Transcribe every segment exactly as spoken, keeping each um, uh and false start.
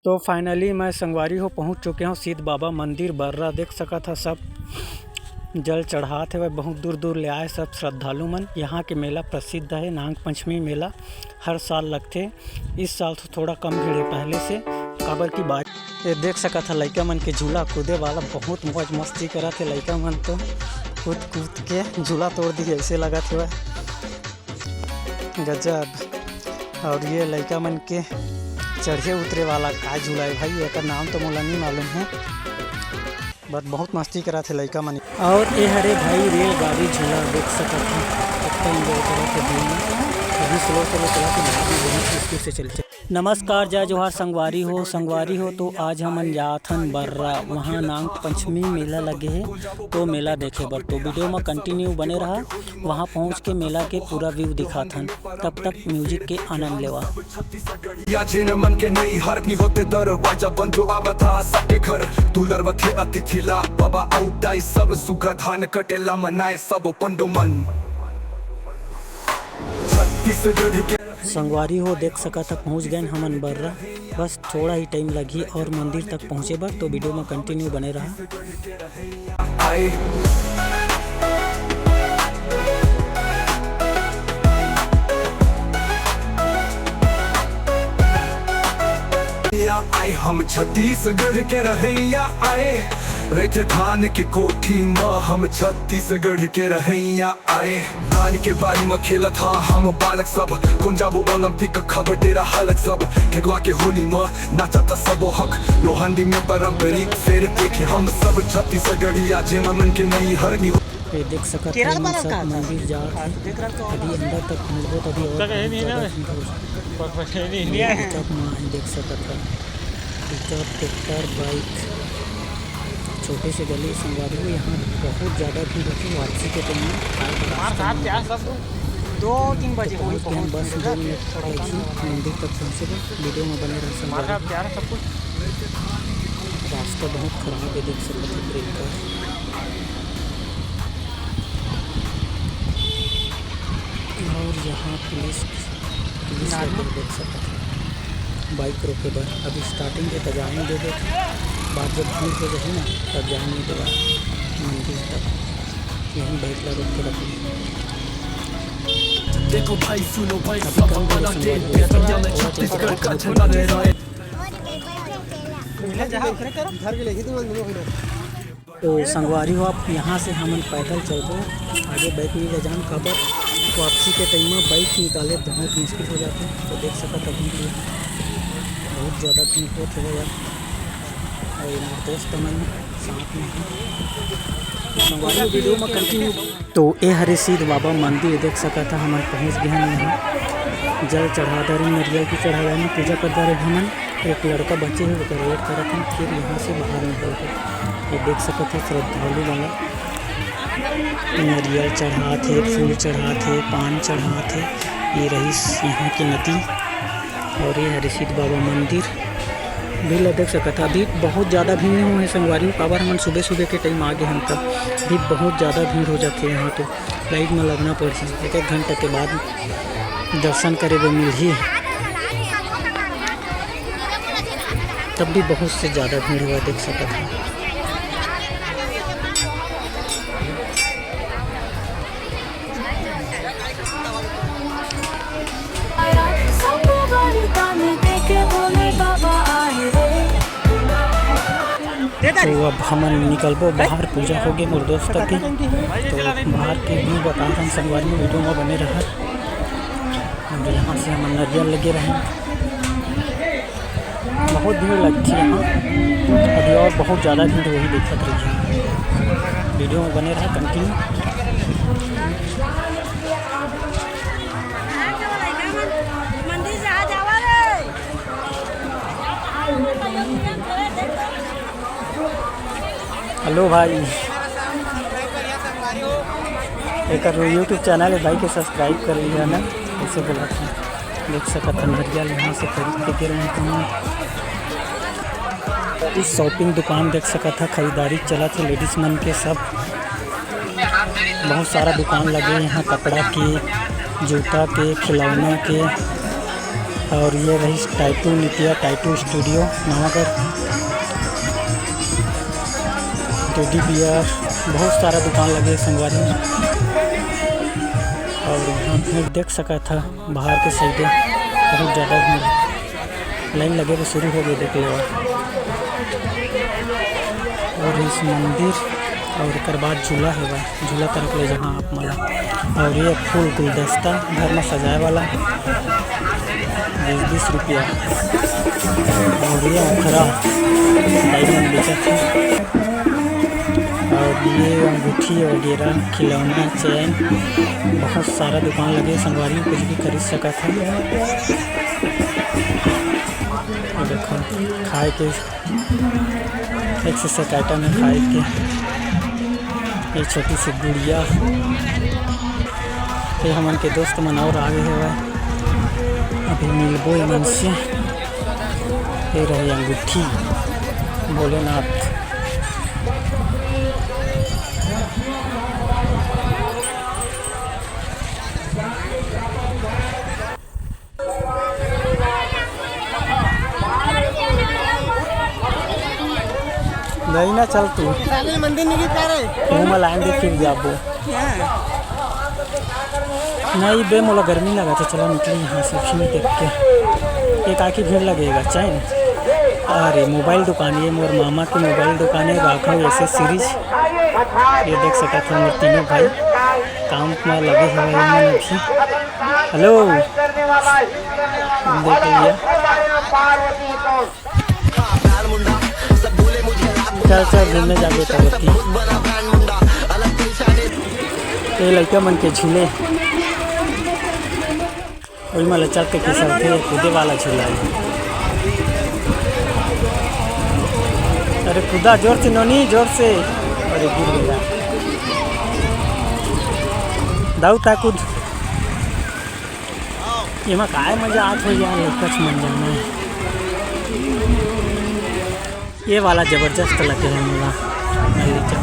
तो finally मैं संगवारी हो पहुंच चुके हूं सिद्ध बाबा मंदिर बर्रा। देख सकत ह सब जल चढ़ात हवय, बहुत दूर दूर ले आए सब श्रद्धालु मन। यहाँ के मेला प्रसिद्ध है, नाग पंचमी मेला हर साल लगथे। इस साल तो थोड़ा कम भीड़ है पहले से, काबर की बात ये देख सकत ह लइका मन के झूला कूदे वाला, बहुत मौज मस्ती करत हे लइका मन, तो कूद कूद के झूला तोड़ दी ऐसे लगत हवय। गजब। और ये लइका मन के चढ़े उतरे वाला का झूला है भाई, एकर नाम तो मोला नहीं मालूम है, but बहुत मस्ती करत हे लइका मन। और ये हरे भाई रेलगाड़ी झूला, देख सकत ह कितना enjoy करत हे दिन में। अभी slow slow चलत हे, बहुत speed से चलथे। नमस्कार, जय जोहार संगवारी हो। संगवारी हो, तो आज हमन जाथन बर्रा, वहाँ नाग पंचमी मेला लगे हे, तो मेला देखे बर। तो video में continue बने रहा, वहाँ पहुँच के मेला के पूरा view दिखाथन। तब तक music के आनंद लेवा। या जेन मन के नइ हर नि होते दरवाजा बंद जो आवत हा सबके घर। दुलर बथे अतिथि ला बाबा आउटाई सब सुख धान कटेला मनाए सब पंडो मन। छत्तीसगढ़ के संगवारी हो, देख सकत ह पहुँच गए हमन बर्रा। बस थोड़ा ही time लगही और मंदिर तक पहुँचे बर, तो video में continue बने रहा। आए। या आए हम छत्तीसगढ़ के रहैया आए, रहिथे धान के कोठी म हम छत्तीसगढ़ के रहैया आए। धान के बारी म खेलत हा हम बालक सब, कोन जाबो ओलंपिक खबर डेरा हालत सब, ठेकुआ के होली म नाचत सबो हक, लोहंडी में पारंपरिक फेर देखे हम सब छत्तीसगढ़िया, जेमा मन के नई हरनी हो। ये देख सकत केरा ह, वाला सब का था? मंदिर जात हे। अभी अंदर तक घुसबो, तभी और तक है नहीं बहुत ना। ज्यादा भीड़ हो जाही। पर, पर है नहीं, नहीं है। पिकअप म हे, देख सकत ह, पिकअप, ट्रैक्टर, बाइक, छोटे से गली संगवारी हो, यहाँ बहुत ज्यादा भीड़ होथे वापसी के time में। आज रास्ता में दो तीन बजे तो पहुँच गए हम, बस दो मिनट लगही मंदिर तक पहुँचे बर। Video में बने रहो संगवारी हो। रास्ता बहुत खराब है, देख सकत हो, breaker। और यहाँ पुलिस, पुलिस लगे, देख सकत हो, bike रोके बर। अभी starting है तो जाने दे दे, बाद जब भीड़ हो जाही ना, तब जाने दे मंदिर तक। यहीं bike ला रोक के रखना। देखो भाई, सुनो भाई, सब बना के, ये दुनिया में छत्तीसगढ़ का झंडा लहराए। तो संगवारी हो, आप यहाँ से हमन पैदल चलबो, आगे bike नइ ले जान, काबर वापसी के time में bike निकाले बहुत मुश्किल हो जाथे। तो देख सकत हो, अभी भी बहुत ज़्यादा भीड़ होत हवय यार। और ये मोर दोस्त मन साथ में हैं। तो संगवारी हो, video में continue। तो ए हरे सिद्ध बाबा मंदिर, देख सकत ह, हमन पहुँच गए हन यहाँ। जल चढ़ा डारे, नरियल भी चढ़ा डारे, पूजा कर डारे हमन। एक लड़का बचे हे, ओकर wait करत हन, फिर यहाँ से बाहर निकलबो। ये देख सकत ह, श्रद्धालु वाला नरियल चढ़ात हे, फूल चढ़ात हे, पान चढ़ात हे। ये रहिस यहाँ के नदी और ये हरे सिद्ध बाबा मंदिर। भीड़ ला देख सकत ह, अभी बहुत ज़्यादा भीड़ नइ होहे संगवारी हो, काबर हमन सुबह सुबह के time आ गे हन, तब भी बहुत ज़्यादा भीड़ हो जाथे यहाँ तो। Line में लगना पड़ही, एक एक घंटा के बाद दर्शन करे बर मिलही, तब भी बहुत से ज़्यादा भीड़ होवय, देख सकत ह। तो अब हमन निकलबो बाहर, पूजा होगे मोर दोस्त के, तो बाहर के view बताथन संगवारी, video में बने रहा। और यहाँ से हमन नरियल लेगे रहेन। बहुत भीड़ लगथे यहाँ, अभी और बहुत ज़्यादा भीड़ होही, देखत रहिए, video में बने रहा continue। Hello भाई, एकर YouTube channel है भाई के, subscribe कर लिया ना, ऐसे बोला था। देख सकत ह नरियल यहाँ से खरीद के दे रहे हैं। इस shopping दुकान देख सकत ह, खरीदारी चलत हे ladies मन के सब। बहुत सारा दुकान लगे हे यहाँ, कपड़ा के, जूता के, खिलौना के। और ये रही tattoo Nitya tattoo studio Navagarh, teddy bear, बहुत सारा दुकान लगे हे संगवारी। और यहाँ भीड़ देख सकत ह, बाहर के साइडे बहुत ज़्यादा भीड़, लाइन लगे बर शुरू हो गए, देख लेवा। और इस मंदिर और एकर बाद झूला हेवय, झूला तरफ ले जहाँ आप मन ला। और ये फूल गुलदस्ता घर में सजाए वाला बीस बीस रुपया। और ये ओखरा दाई मन बेचत हे। और ये अंगूठी वगैरह, खिलौना, चैन, बहुत सारा दुकान लगे संगवारी, कुछ भी खरीद सकत हे। ये देखो, खाए के एक से एक आइटम हे खाए के। ये छोटी सी गुड़िया, ये हमन के दोस्त मन और आगे हेवय, अभी मिलबो एमन से। ये रही अंगूठी भोलेनाथ। नहीं ना, चल तू। साले मंदिर नहीं गिर पा रहे। घूम लाएंगे, फिर जाबो। क्या? नहीं बे, मोला गर्मी लगा था, चला निकली यहाँ से, फिर देख के। ये काकी भीड़ लगेगा, चैन। अरे, मोबाइल दुकान, ये मोर मामा के मोबाइल दुकान हे, राघव एस एस सीरीज। ये देख सकत हो मोर तीनों भाई, काम में लगे हुए हैं अभी। हेलो, देख लिया। चल, चल, घूमने जाबे तब की। ये लइका मन के झूले, ओई मन ल चढ़ के फिसलथे, कूदे वाला झूला है। अरे कूदा जोर से नोनी, जोर से। अरे गिर गया। दाऊ ता कूद। एमा काय मजा आत हो यार, लइकाच मन जाना है। ये वाला जबरदस्त लगे है मोला। ये चल,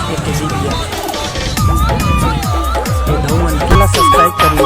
ये टेडी बियर। ये दाऊ मन के ला subscribe कर लो।